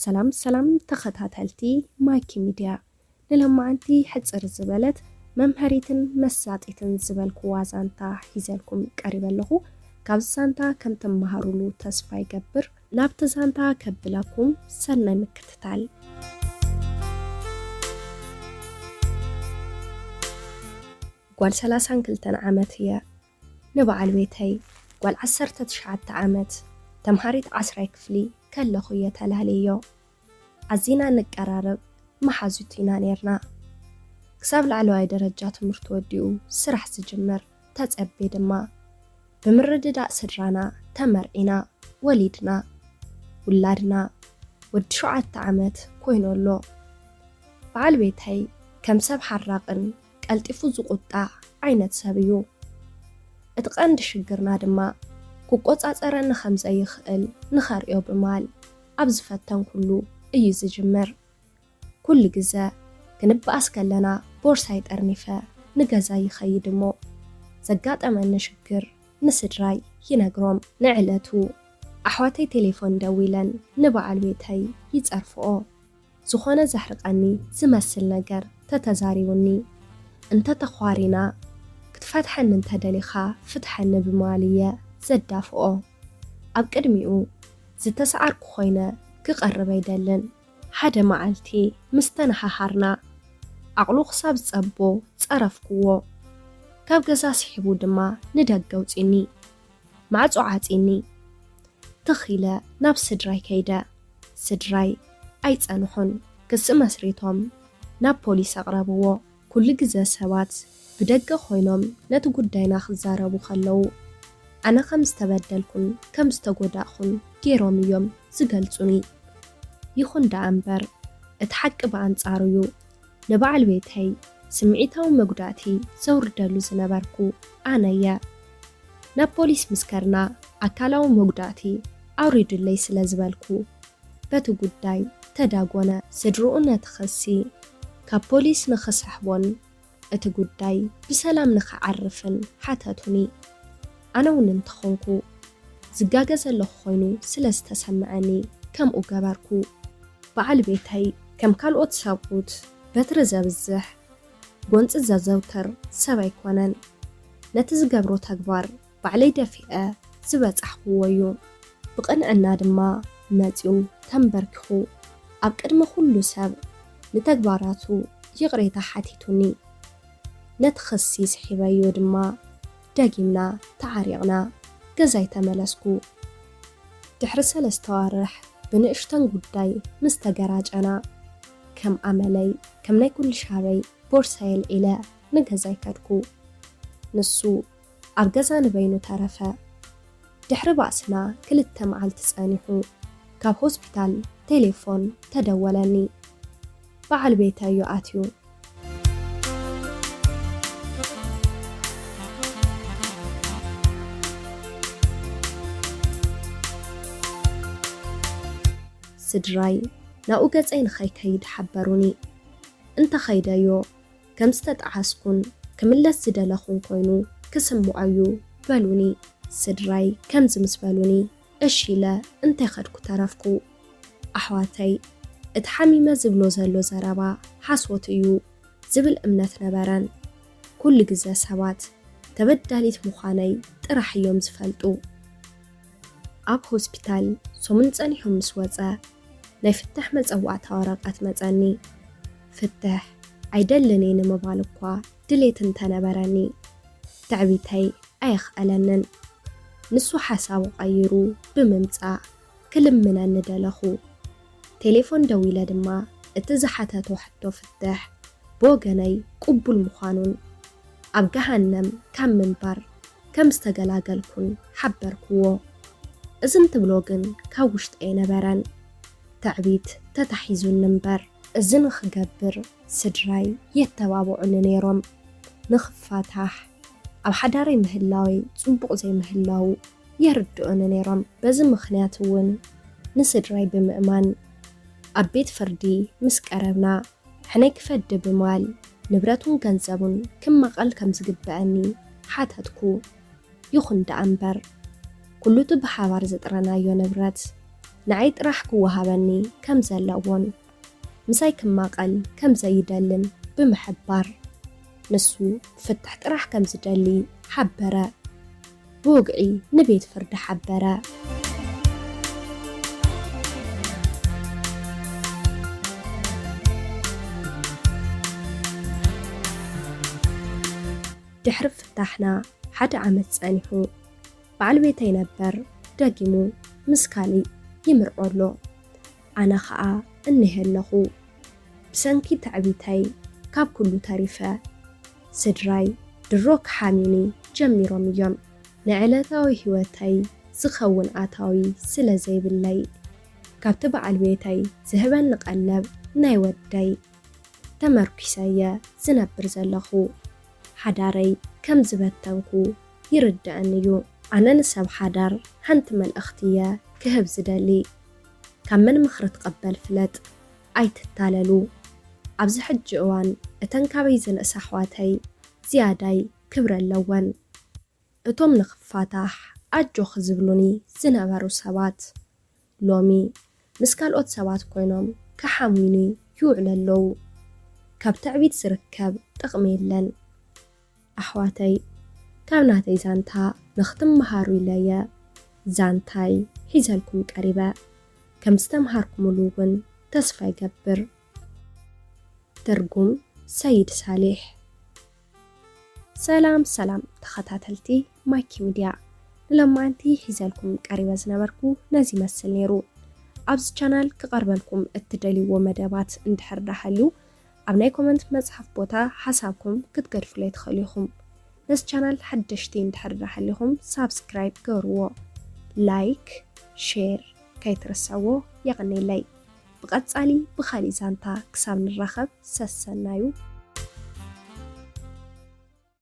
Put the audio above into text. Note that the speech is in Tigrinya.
ሰላም ሰላም ተኸታተልቲ ማይኪ ሚድያ፣ ንሎማዓንቲ ሕጽር ዝበለት መምሃሪትን መሳጢትን ዝበልኩዋ ዛንታ ሒዘልኩም ቀሪበ ኣለኹ። ካብ ዛንታ ከም ትመሃሩሉ ተስፋ ይገብር። ናብቲ ዛንታ ከብለኩም ሰናይ ምክትታል። ጓል ሰላሳን ክልተን ዓመት እየ። ንበዓል ቤተይ ጓል ዓሰርተ ትሽዓተ ዓመት ተምሃሪት ዓስራይ ክፍሊ ከለኹ እየ ተላልየዮ። ኣዚና ንቀራረብ መሓዙት ኢና ኔርና። ክሳብ ላዕለዋይ ደረጃ ትምህርቲ ወዲኡ ስራሕ ዝጅምር ተጸቤ ድማ። ብምርድዳእ ስድራና ተመርዒና፣ ወሊድና። ውላድና ወዲ ሸውዓተ ዓመት ኮይኑ ኣሎ። በዓል ቤተይ ከም ሰብ ሓራቕን ቀልጢፉ ዝቑጣዕ ዓይነት ሰብ እዩ። እቲ ቀንዲ ሽግርና ድማ ክቆጻጸረኒ ከም ዘይኽእል ንኸርእዮ ብማል ኣብ ዝፈተንኩሉ እዩ ዝጅምር። ኩሉ ግዘ ክንበኣስ ከለና ቦርሳይ ጠርኒፈ ንገዛ ይኸይድ እሞ ዘጋጠመኒ ሽግር ንስድራይ ይነግሮም። ንዕለቱ ኣሕዋተይ ቴሌፎን ደዊለን ንበዓል ቤተይ ይጸርፍኦ። ዝኾነ ዘሕርቐኒ ዝመስል ነገር ተተዛሪቡኒ እንተተዃሪና፣ ክትፈትሐኒ እንተደሊኻ ፍትሐኒ ብምባል እየ ዘዳፍኦ። ኣብ ቅድሚኡ ዝተሰዓርኩ ኮይነ ክቐርብ ኣይደልን። ሓደ መዓልቲ ምስ ተነሃሃርና፣ ዓቕሉ ክሳብ ዝጸቦ ጸረፍኩዎ። ካብ ገዛ ስሒቡ ድማ ንደገ ኣውጺኒ። ማዕጾ ዓጺኒ። ትኽ ኢለ ናብ ስድራይ ከይደ። ስድራይ ኣይጸንሑን። ክሲ መስሪቶም ናብ ፖሊስ ኣቕረብዎ። ኩሉ ግዘ ሰባት ብደገ ኮይኖም ነቲ ጉዳይና ክዛረቡ ከለዉ፣ ኣነ ከም ዝተበደልኩን ከም ዝተጎዳእኩን ገይሮም እዮም ዝገልጹኒ። ይኹን ደኣ እምበር፣ እቲ ሓቂ ብኣንጻሩ እዩ። ንበዓል ቤተይ ስምዒታዊ መጉዳእቲ ዘውርደሉ ዝነበርኩ ኣነ እየ። ናብ ፖሊስ ምስ ከድና፣ ኣካላዊ መጉዳእቲ ኣውሪዱለይ ስለ ዝበልኩ፣ በቲ ጉዳይ ተዳጎነ። ስድርኡ ነቲ ክሲ ካብ ፖሊስ ንኽስሕቦን እቲ ጉዳይ ብሰላም ንኽዓርፍን ሓተቱኒ። ኣነ እውን እንተኾንኩ ዝጋገ ዘለኹ ኮይኑ ስለ ዝተሰምዐኒ ከምኡ ገበርኩ። በዓል ቤተይ ከም ካልኦት ሰብኡት በትሪ ዘብዝሕ፣ ጎንጺ ዘዘውትር ሰብ ኣይኮነን። ነቲ ዝገብሮ ተግባር ባዕለይ ደፊአ ዝበጻሕኩዎ እዩ። ብቕንዕና ድማ መጺኡ ተንበርኪኹ ኣብ ቅድሚ ኩሉ ሰብ ንተግባራቱ ይቕሬታ ሓቲቱኒ። ነቲ ክሲ ስሒበዮ ድማ ደጊምና ተዓሪቕና ገዛይ ተመለስኩ። ድሕሪ ሰለስተ ኣዋርሕ ብንእሽተን ጉዳይ ምስ ተገራጨና፣ ከም ኣመለይ፣ ከም ናይ ኩሉ ሻበይ ቦርሳይ ኣልዒለ ንገዛይ ከድኩ። ንሱ ኣብ ገዛ ንበይኑ ተረፈ። ድሕሪ ባእስና ክልተ መዓልቲ ጸኒሑ፣ ካብ ሆስፒታል ቴሌፎን ተደወለኒ። በዓል ቤተይ እዩ ኣትዩ። ስድራይ ናብኡ ገጸይ ንኸይከይድ ሓበሩኒ። እንተኸይደዮ ከም ዝተጠዓስኩን ክምለስ ዝደለኹን ኮይኑ ክስምዖ እዩ በሉኒ። ስድራይ ከምዚ ምስ በሉኒ፣ እሺ ኢለ እንተይኸድኩ ተረፍኩ። ኣሕዋተይ፣ እቲ ሓሚመ ዝብሎ ዘሎ ዘረባ ሓሶት እዩ ዝብል እምነት ነበረን። ኩሉ ግዘ ሰባት ተበዳሊት ምዃነይ ጥራሕ እዮም ዝፈልጡ። ኣብ ሆስፒታል ሰሙን ጸኒሑ ምስ ወጸ፣ ናይ ፍትሕ መጸዋዕታ ወረቐት መጸኒ። ፍትሕ ኣይደልን እየ ንምባል እኳ ድሌት እንተነበረኒ፣ ትዕቢተይ ኣየኽኣለንን። ንሱ ሓሳቡ ቀይሩ ብምምጻእ ክልምነኒ ደለኹ። ቴሌፎን ደዊለ ድማ እቲ ዝሓተቶ ሕቶ ፍትሕ ብወገነይ ቅቡል ምዃኑን ኣብ ገሃነም ካብ ምንባር ከም ዝተገላገልኩን ሓበርኩዎ። እዚ እንትብሎ ግን ካብ ውሽጢ ኣይነበረን። ትዕቢት ተታሒዙኒ እምበር። እዚ ንኽገብር ስድራይ የተባብዑኒ ነይሮም። ንኽፋታሕ፣ ኣብ ሓዳረይ ምህላወይ ጽቡቕ ዘይምህላዉ የርድኡኒ ነይሮም። በዚ ምኽንያት እውን ንስድራይ ብምእማን ኣብ ቤት ፍርዲ ምስ ቀረብና፣ ሕነይ ክፈዲ ብማል ንብረቱን ገንዘቡን ክማቐል ከም ዝግብአኒ ሓተትኩ። ይኹን ደኣ እምበር፣ ኩሉ እቲ ብሓባር ዘጥረናዮ ንብረት ንዓይ ጥራሕ ክወሃበኒ ከም ዘለዎን ምሳይ ክማቐል ከም ዘይደልን ብምሕባር፣ ንሱ ፍትሕ ጥራሕ ከም ዝደሊ ሓበረ። ብወግዒ ንቤት ፍርዲ ሓበረ። ድሕሪ ፍታሕና ሓደ ዓመት ጸኒሑ። በዓል ቤተይ ነበር ደጊሙ ምስ ካልእ ይምርዖ ኣሎ። ኣነ ኸኣ እኒሀ ኣለኹ። ብሰንኪ ትዕቢተይ ካብ ኩሉ ተሪፈ። ስድራይ ድሮ ክሓምዩኒ ጀሚሮም እዮም። ንዕለታዊ ህይወተይ ዝኸውን ኣታዊ ስለ ዘይብለይ፣ ካብቲ በዓል ቤተይ ዝህበኒ ቀለብ ናይ ወደይ ተመርኲሰ እየ ዝነብር ዘለኹ። ሓዳረይ ከም ዝበተንኩ ይርድኣኒ እዩ። ኣነ ንሰብ ሓዳር ሓንቲ መልእኽቲ እየ ክህብ ዝደሊ። ካብ መን ምኽሪ ትቕበል ፍለጥ፣ ኣይትታለሉ። ኣብዚ ሕጂ እዋን እተን ካበይ ዝንእሳ ኣሕዋተይ ዝያዳይ ክብሪ ኣለወን። እቶም ንኽፋታሕ ኣጆኺ ዝብሉኒ ዝነበሩ ሰባት፣ ሎሚ ምስ ካልኦት ሰባት ኮይኖም ክሓምዩኒ ይውዕሉ ኣለዉ። ካብ ትዕቢት ዝርከብ ጥቕሚ የለን። ኣሕዋተይ፣ ካብ ናተይ ዛንታ ንኽትመሃሩ ኢለ እየ ዛንታይ ሒዘልኩም ቀሪበ። ከም ዝተምሃርኩምሉ እውን ተስፋ ይገብር። ትርጉም ሰይድ ሳሊሕ። ሰላም ሰላም ተኸታተልቲ ማይኪ ሚድያ፣ ንሎማዓንቲ ሒዘልኩም ቀሪበ ዝነበርኩ ነዚ ይመስል ነይሩ። ኣብዚ ቻናል ክቐርበልኩም እትደልይዎ መደባት እንድሕር ዳሃልዩ፣ ኣብ ናይ ኮመንት መጽሓፍ ቦታ ሓሳብኩም ክትገድፉለይ ትኽእሉ ኢኹም። ነዚ ቻናል ሓደሽቲ እንድሕር ዳሃሊኹም ሳብስክራይብ ግበርዎ፣ ላይክ፣ ሼር ከይትርሰዎ። የቐኔለይ። ብቐጻሊ ብኻሊእ ዛንታ ክሳብ ንራኸብ ሰሰናዩ።